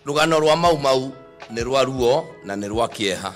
Rũgano rwa Mau Mau nĩ rwa ruo na nĩ rwa kĩeha.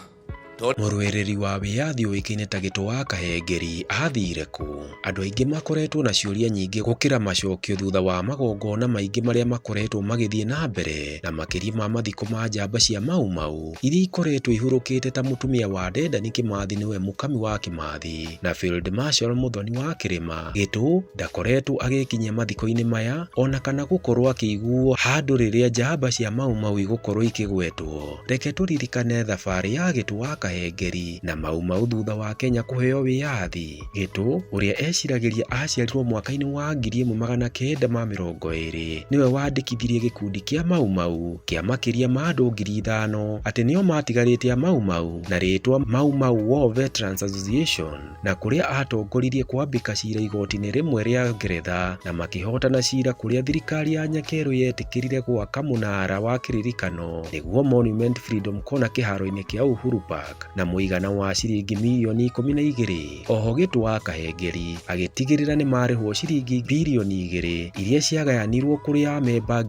Mũrũĩrĩri wa wĩyathi ũĩkaine ta Gĩtũ wa Kahengeri athire kũ? Andũ aingĩ makoretwo na ciũria nyingĩ gũkĩra macokio thutha wa magongona maingĩ marĩa makoretwo magĩthiĩ na mbere na makĩria ma mathiko ma njamba cia Mau Mau iria ikoretwo ihurũkĩte ta mũtumia wa Dedan Kĩmathi nĩwe Mũkami wa Kĩmathi na Field Marshal Mũthoni wa Kĩrĩma. Gĩtũ ndakoretwo agĩkinyia mathiko-inĩ maya ona kana gũkorwo akĩiguo handũ rĩrĩa njamba cia Mau Mau igũkorwo ikĩgwetwo. Reke tũririkane thabarĩ ya Gĩtũ wa Kahengeri na Mau Mau thutha wa Kenya kũheo wĩyathi. Gĩtũ, ũrĩa eciragĩria aciarirwo mwaka-inĩ wa 1920, nĩwe wandĩkithirie gĩkundi kĩa Mau Mau kĩa makĩria ma andũ 5,000 atĩ nĩo matigarĩte a Mau Mau na rĩtwa Mau Mau War Veterans Association. Na kũrĩa aatongoririe kwambĩka cira igoti-inĩ rĩmwe rĩa Ngeretha na makĩhootana cira kũrĩa thirikari ya Nyakerũ yetĩkĩrire gwaka mũnara wa kĩririkano nĩguo Monument Freedom Corner kĩharo-inĩ kĩa Uhuru Park na mũigana wa ciringi mirioni 12. Oho Gĩtũ wa Kahengeri agĩtigĩrĩra nĩ marĩhwo ciringi birioni 2 iria ciagayanirwo kũrĩ amemba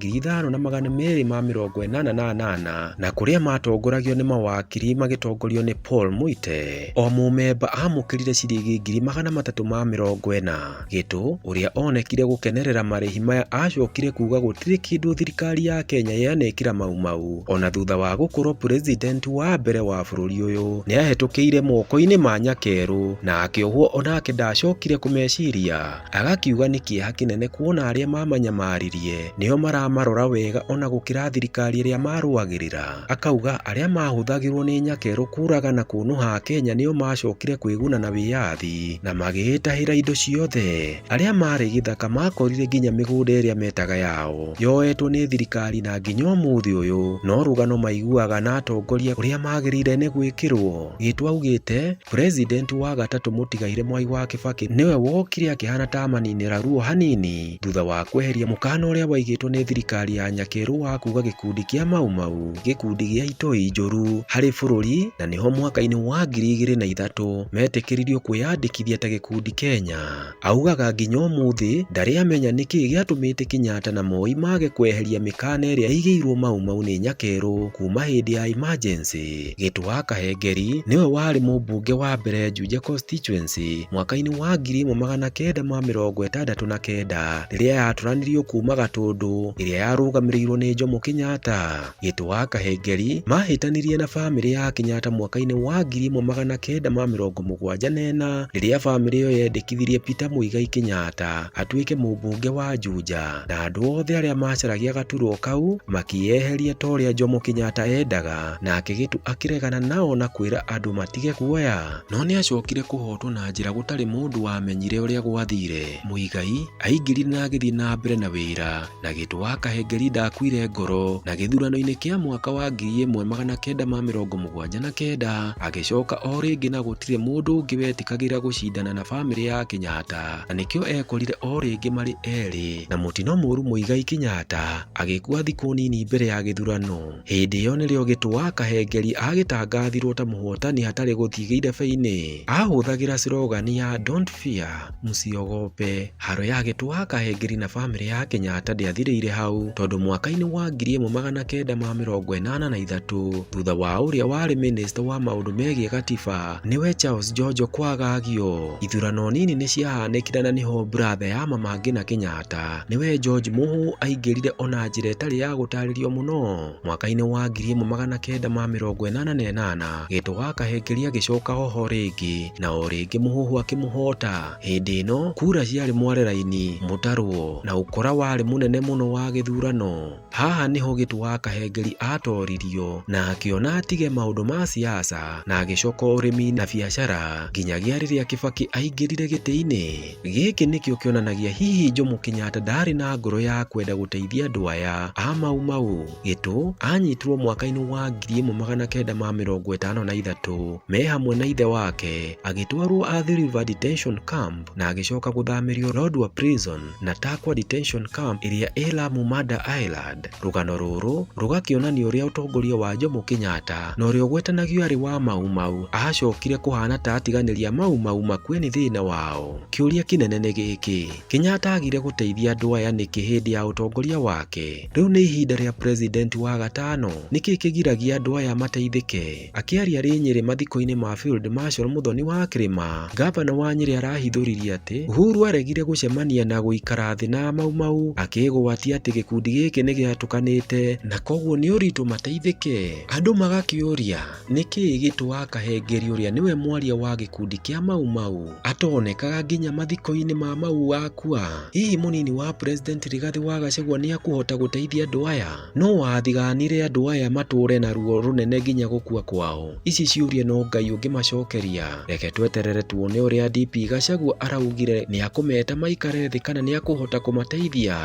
5288 na kũrĩa matongoragio nĩ mawakiri magĩtongorio nĩ Paul Muite. O mũmemba amũkĩrire ciringi 340,000. Gĩtũ, ũrĩa onekire gũkenerera marĩhi maya acokire kuga gũtirĩ kĩndũ thirikari ya Kenya yanekĩra Mau Mau ona thutha wa gũkorwo president wa mbere wa bũrũri ũyũ nĩahetũkĩire moko-inĩ ma Nyakerũ na akĩohwo onake ndacokire kũmeciria. Agakiuga nĩ kĩeha kĩnene kuona arĩa mamanyamaririe nĩo maramarora wega ona gũkĩra thirikari ĩrĩa marũagĩrĩra. Akauga arĩa mahũthagĩrwo nĩ Nyakerũ kũraga na kũnũha Akenya nĩo macokire kwĩguna na wĩyathi na magĩĩtahĩra indo ciothe. Arĩa marĩ gĩthaka makorire nginya mĩgũnda ĩrĩa metaga yao yoetwo nĩ thirikari na nginya ũmũthĩ ũyũ no rũgano maiguaga na atongoria ũrĩa magĩrĩire nĩ gwĩkĩrwo. Gĩtũ augĩte President wa gatatũ mũtigaire Mwai wa Kibaki nĩwe wokire akĩhana ta amaninĩra ruo hanini thutha wa kweheria mũkana ũrĩa waigĩtwo nĩ thirikari ya Nyakerũ wa kuga gĩkundi kĩa Mau Mau gĩkundi gĩa itoi njũru harĩ bũrũri na nĩho mwaka-inĩ wa 2003 metĩkĩririo kwĩyandĩkithia ta gĩkundi Kenya. Augaga nginya ũmũthĩ ndarĩ amenya nĩkĩĩ gĩatũmĩte Kenyatta na Moi mage kweheria mĩkana ĩrĩa ĩigĩirwo Mau Mau nĩ Nyakerũ kuma hĩndĩ ya emergency. Gĩtũ wa Kahengeri nĩwe warĩ mũmbunge wa mbere Juja constituency mwaka-inĩ wa 1969 rĩrĩa yatũranirio kuma Gatũndũ ĩrĩa yarũgamĩrĩirwo nĩ Jomo Kenyatta. Gĩtũ wa Kahengeri mahĩtanirie na bamĩrĩ ya Kenyatta mwaka-inĩ wa 1974 rĩrĩa bamĩrĩ ĩyo yendekithirie Peter Muigai Kenyatta atuĩke mũmbunge wa Juja na andũ othe arĩa macaragia gaturwa kau makĩyeheria ta ũrĩa Jomo Kenyatta endaga nake Gĩtũ akĩregana nao na kwĩra andũ matige kuoya. No nĩacokire kũhotwo na njĩra gũtarĩ mũndũ wamenyire ũrĩa gwathire. Muigai aingĩrire na agĩthiĩ na mbere na wĩra na Gĩtũ wa Kahengeri ndakuire ngoro na gĩthurano-inĩ kĩa mwaka wa 1979 agĩcoka o rĩngĩ na gũtirĩ mũndũ ũngĩ wetĩkagĩra gũcindana na bamĩrĩ ya Kenyatta na nĩkĩo ekorire o rĩngĩ marĩ erĩ na mũtino mũru Muigai Kenyatta agĩkua thikũ nini mbere ya gĩthurano. Hĩndĩ ĩyo nĩrĩo Gĩtũ wa Kahengeri agĩtangathirwo ta mũhotani hatarĩ gũthiĩ gĩirebe-inĩ. Ahũthagĩra cirogani ya Don't Fear, Msiogope. Haro ya Gĩtũ wa Kahengeri na bamĩrĩ ya Kenyatta ndĩathirĩire hau tondũ mwaka-inĩ wa 1983 thutha wa ũrĩa warĩ mĩnĩsta wa maũndũ megiĩ gatiba nĩwe Charles Njonjo kwagagio, ithurano nini nĩciahanĩkire na nĩho bratha ya Mama Ngina Kenyatta nĩwe George Mũhũ aingĩrire ona njĩra ĩtarĩ ya gũtarĩrio mũno. Mwaka-inĩ wa 1988 Gĩtũ wa Kahengeri agĩcoka oho rĩngĩ na o rĩngĩ Mũhũhũ akĩmũhota. Hĩndĩ ĩno kura ciarĩ mwarĩra-inĩ, mũtarwo, na ũkora warĩ mũnene mũno wa gĩthurano. Haha nĩho Gĩtũ wa Kahengeri atoririo na akĩona atige maũndũ ma siasa na agĩcoka ũrĩmi na biacara nginyagia rĩrĩa Kibaki aingĩrire gĩtĩ-inĩ. Gĩkĩ nĩkĩo kĩonanagia hihi Jomo Kenyatta ndarĩ na ngoro ya kwenda gũteithia andũ aya a Mau Mau. Gĩtũ anyitirwo mwaka-inĩ wa 1966 53 me hamwe na ithe wake agĩtwarwo Athi River Detention Camp na agĩcoka gũthamĩrio Lodwar Prison na Takwa Detention Camp ĩrĩa ĩ Lamu Manda Island. Rũgano rũrũ rũgakĩonania ũrĩa ũtongoria wa Jomo Kenyatta na ũrĩa ũgwetanagio arĩ wa Mau Mau acokire kũhana ta atiganĩria Mau Mau makue nĩ thĩna wao. Kĩũria kĩnene nĩ gĩkĩ, Kenyatta agire gũteithia andũ aya nĩkĩ hĩndĩ ya ũtongoria wake? Rĩu nĩ ihinda rĩa president wa gatano, nĩkĩ kĩgiragia andũ aya mateithĩke? Akĩaria arĩ Nyĩrĩ mathiko-inĩ ma Field Marshal Muthoni wa Kĩrĩma, ngavana wa Nyĩrĩ arahithũririe atĩ Uhuru aregire gũcemania na gũikara thĩ na Mau Mau, akĩĩgwatia atĩ gĩkundi gĩkĩ nĩ gĩatũkanĩte na koguo nĩ ũritũ mateithĩke. Andũ magakĩũria nĩkĩĩ Gĩtũ wa Kahengeri ũrĩa nĩwe mwaria wa gĩkundi kĩa Mau Mau atonekaga nginya mathiko-inĩ ma Mau akua. Hihi mũnini wa president Rigathĩ wa Gachagua nĩ akũhota gũteithia andũ aya? No wathiganire andũ aya matũre na ruo rũnene nginya gũkua kwao? Ici ciũria no Ngai ũngĩmacokeria. Reke tweterere tuone ũrĩa DP Gachagua araugire nĩ akũmeta maikare thĩ kana nĩ akũhota kũmateithia.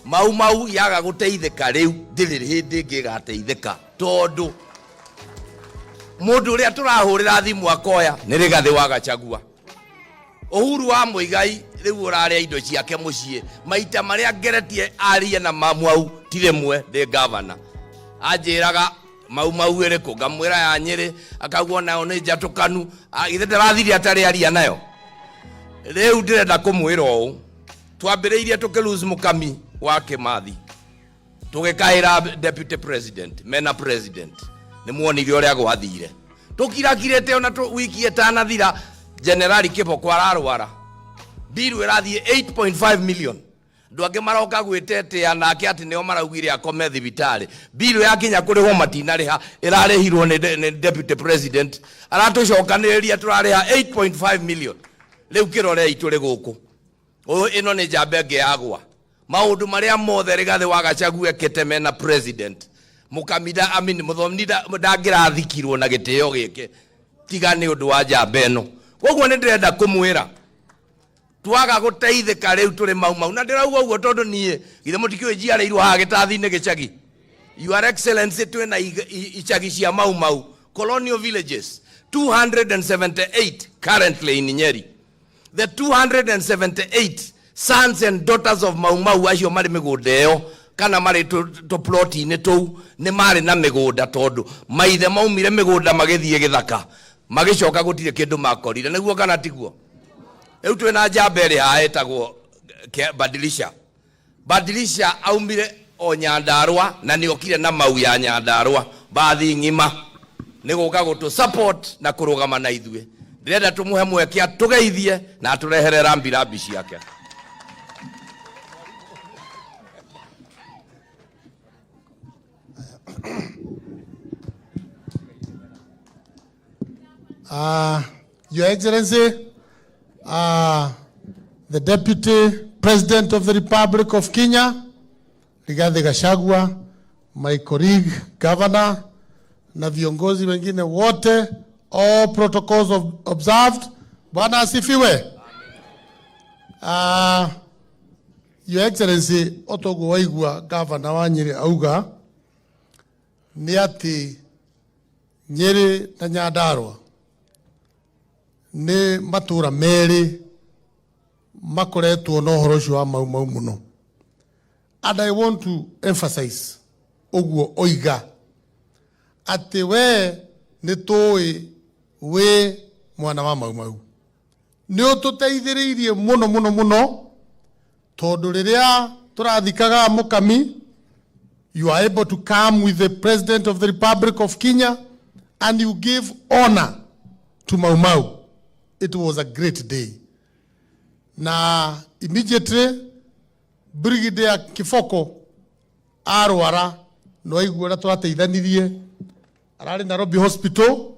Mau Mau yaga gũteithĩka rĩu ndĩrĩ hĩndĩ ĩngĩ ĩgateithĩka tondũ mũndũ ũrĩa tũrahũrĩra thimũ akoya nĩ Rigathĩ wa Gachagua. Uhuru wa Muigai rĩu ũrarĩa indo ciake mũciĩ maita marĩa ngeretie arie na Mau ti rĩmwe ndĩ gavana anjĩraga Mau Mau ĩrĩkũ ngamwĩra ya Nyĩrĩ akauga nayo nĩ njatũkanu. Githĩ ndĩrathire atarĩ aria nayo. Rĩu ndĩrenda kũmwĩra ũũ, twambĩrĩirie tũkĩ lose Mũkami wa Kĩmathi tũgĩkaĩra deputy president mena president nĩ muonire ũrĩa gwathire tũkirakirĩte ona wiki ĩtanathira Generali Kĩboko ararwara mbiru ĩrathiĩ 8.5 million andũ angĩ maroka gwĩtetea nake atĩ nĩo maraugire akome thibitarĩ mbiru yakinya kũrĩhwo matinarĩha ĩrarĩhirwo nĩ deputy president aratũcokanĩrĩria tũrarĩha 8.5 million rĩu kĩrorei tũrĩ gũkũ ũyũ ĩno nĩ njamba ĩngĩ yagwa maũndũ marĩa mothe Rigathĩ wa Gachagua ekĩte mena president Mũkamida Amin Mũthoni ndangĩrathikirwo na gĩtĩo gĩkĩ tiga nĩ ũndũ wa njamba ĩno. Koguo nĩ ndĩrenda kũmwĩra twaga gũteithĩka rĩu tũrĩ Mau Mau na ndĩrauga ũguo tondũ niĩ githĩ mũtikĩũĩ njiarĩirwo haha gĩtathi-inĩ gĩcagi. Your Excellency twĩna icagi cia Mau Mau colonial villages 278 currently in Nyeri. The 278 sons and daughters of Mau Mau acio marĩ mĩgũnda ĩyo kana marĩ tũploti-inĩ tũu nĩ marĩ na mĩgũnda tondũ maithe maumire mĩgũnda magĩthiĩ gĩthaka magĩcoka gũtirĩ kĩndũ makorire nĩguo kana tiguo. Rĩu twĩna njamba ĩrĩ haha ĩtagwo Badilisha. Badilisha aumire o Nyandarua na nĩ okire na mau ya Nyandarua bathi ng'ima nĩ gũka gũtũ support na kũrũgama na ithuĩ. Ndĩrenda tũmũhe mweke atũgeithie na atũrehere rambi rambi ciake. Your Excellency, the Deputy President of the Republic of Kenya, Rigathi Gachagua, my colleague, Governor, na viongozi wengine wote, all protocols observed. Bwana asifiwe. Your Excellency, otoguo waigua Governor wa Nyeri auga nĩ atĩ Nyeri na Nyandarua nĩ matũra merĩ makoretwo na ũhoro ũcio wa Mau Mau mũno. And I want to emphasize ũguo oiga atĩ we nĩ tũĩ wĩ mwana wa Mau Mau. Nĩ ũtũteithĩrĩirie mũno mũno mũno tondũ rĩrĩa tũrathikaga Mũkami, you are able to come with the President of the Republic of Kenya and you give honor to Mau Mau. It was a great day. Na immediately Brigadier Kiboko arwara no aigua ũrĩa twateithanirie ararĩ Nairobi Hospital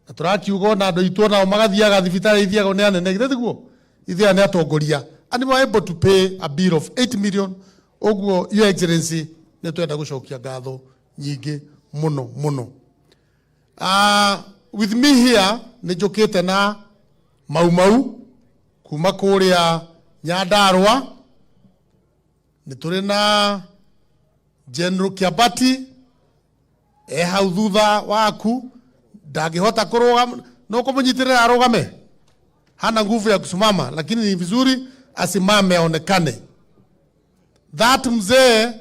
na tũrakiuga ona andũ aitũ onao magathiaga thibitarĩ ithiagwo nĩ anene githĩ tiguo ithiaga nĩ atongoria and we were able to pay a bill of 8 million. Ũguo Your Excellency nĩ twenda gũcokia ngatho nyingĩ mũno mũno. With me here nĩ njũkĩte na Mau Mau kuma kũrĩa Nyandarua, nĩ tũrĩ na General Kiambati e hau thutha waku. Ndangĩhota kũrũgama, no kũmũnyitĩrĩra arũgame. Hana nguvu ya kusimama, lakini ni vizuri asimame aonekane. That mzee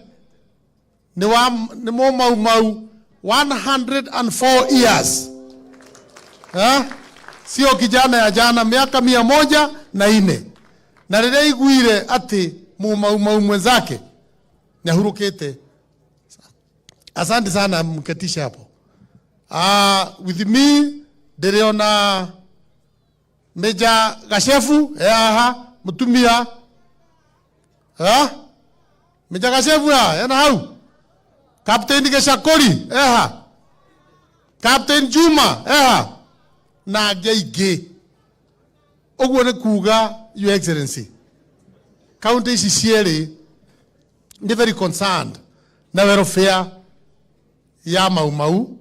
ni wa ni mo Mau Mau 104 years, eh? Sio kijana ya jana, miaka 104, na rĩrĩa aiguire atĩ Mũmaumau mwenzake nĩahurũkĩte. Asante sana, mketishe hapo. With me ndĩrĩona Major Gashefu haha mutumia, eh? Major Gashefu ya ena hau, Captain Geshakori eha, Captain Juma eha, na angĩ aingĩ. Ũguo nĩ kuga, Your Excellency, kaunti ici cierĩ nĩ very concerned na welfare ya Mau Mau,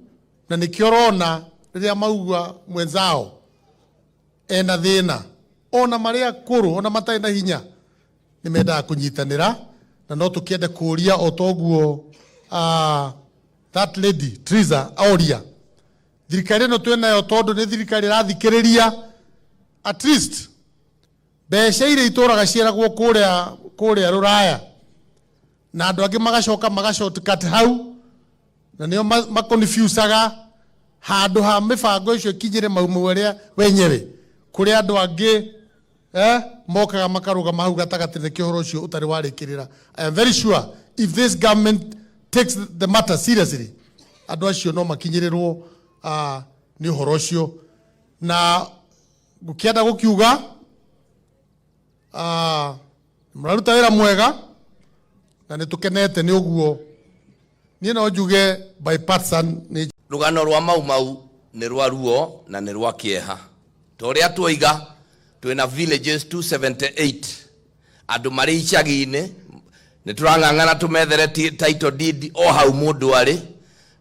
na nĩkĩo ũrona rĩrĩa maugua mwenzao ena thĩna, ona marĩa akũrũ, ona matarĩ na hinya, nĩ mendaga kũnyitanĩra. Na no tũkĩende kũria o toguo that lady Triza oria, thirikari ĩno twĩnayo, tondũ nĩ thirikari ĩrathikĩrĩria, at least mbeca iria itũraga ciaragwo kũrĩa rũraya na andũ angĩ magacoka magashortcut hau, na nĩo maconfusaga handũ ha mĩbango ĩcio ĩkinyĩre Mau Mau arĩa wenyewe, kũrĩ andũ angĩ mokaga makarũgama hau gatagatĩ, nĩkĩo ũhoro ũcio ũtarĩ warĩkĩrĩra. I am very sure if this government takes the matter seriously, andũ acio no makinyĩrĩrwo nĩ ũhoro ũcio. Na ngũkĩenda gũkiuga mũraruta wĩra mwega na nĩ tũkenete nĩ ũguo. Niĩ no njuge bipartisan nĩ Rũgano rwa Mau Mau nĩ rwa ruo na nĩ rwa kĩeha. Ta ũrĩa tuoiga, twĩna villages 278, andũ marĩ icagi-inĩ, nĩ tũrang'ang'ana tũmethere title deed o hau mũndũ arĩ.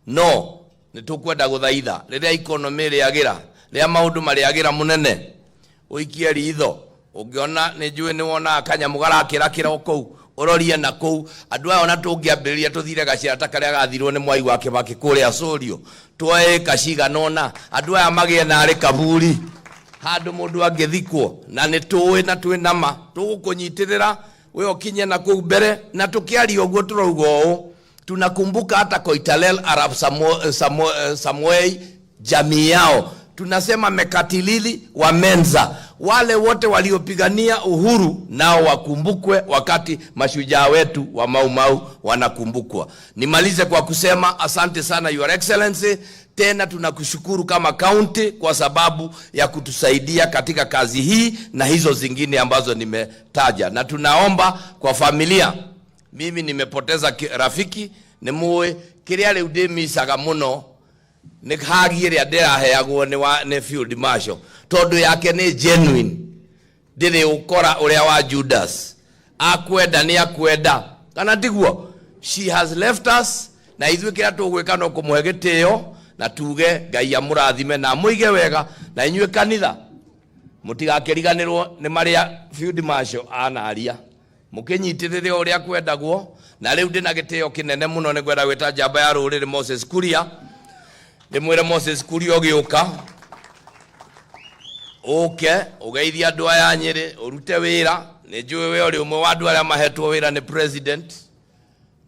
No nĩ tũkwenda gũthaitha, rĩrĩa economy ĩrĩagĩra, rĩrĩa maũndũ marĩagĩra, mũnene ũikie ritho ũngĩona. Nĩ njũĩ nĩ wonaga kanyamũ garakĩrakĩra o kũu, ũrorie na kũu andũ aya. Ona tũngĩambĩrĩria tũthire gacĩra ta karĩa gathirwo nĩ Mwai wa Kĩbakĩ kũrĩa Cũrio, tuoe ĩka cigana ũna, andũ aya magĩe narĩ kaburi handũ mũndũ angĩthikwo. Na nĩ tũĩ na twĩ nama tũgũkũnyitĩrĩra we ũkinye na kũu mbere. Na tũkĩaria ũguo tũrauga ũũ, tunakumbuka hata Koitalel Arap Samoei, jamii yao, tunasema Mekatilili wa Menza, wale wote waliopigania uhuru nao wakumbukwe wakati mashujaa wetu wa Mau Mau wanakumbukwa. Nimalize kwa kusema asante sana, Your Excellency. Tena tunakushukuru kama county kwa sababu ya kutusaidia katika kazi hii na hizo zingine ambazo nimetaja, na tunaomba kwa familia. Mimi nimepoteza rafiki nĩ mũĩ kĩrĩa rĩu ndĩmicaga mũno nĩ hagi ĩrĩa ndĩraheagwo nĩ field marshal, tondũ yake nĩ genuine, ndĩrĩ ũkora ũrĩa wa Judas. Akwenda nĩ akwenda kana tiguo? She has left us, na ithuĩ kĩrĩa tũgwĩka no kũmũhe gĩtĩo na tuge Ngai amũrathime na amũige wega. Na inyuĩ kanitha mũtigakĩriganĩrwo nĩ marĩa field marshal anaria, mũkĩnyitĩrĩre ũrĩa kwendagwo. Na rĩu ndĩna gĩtĩo kĩnene mũno nĩ kwenda gwĩta njamba ya rũrĩrĩ Moses Kuria, ndĩmwĩre Moses Kuria ũgĩũka ũke ũgeithie andũ aya Nyĩrĩ, ũrute wĩra. Nĩ njũĩ we ũrĩ ũmwe wa andũ arĩa mahetwo wĩra nĩ president.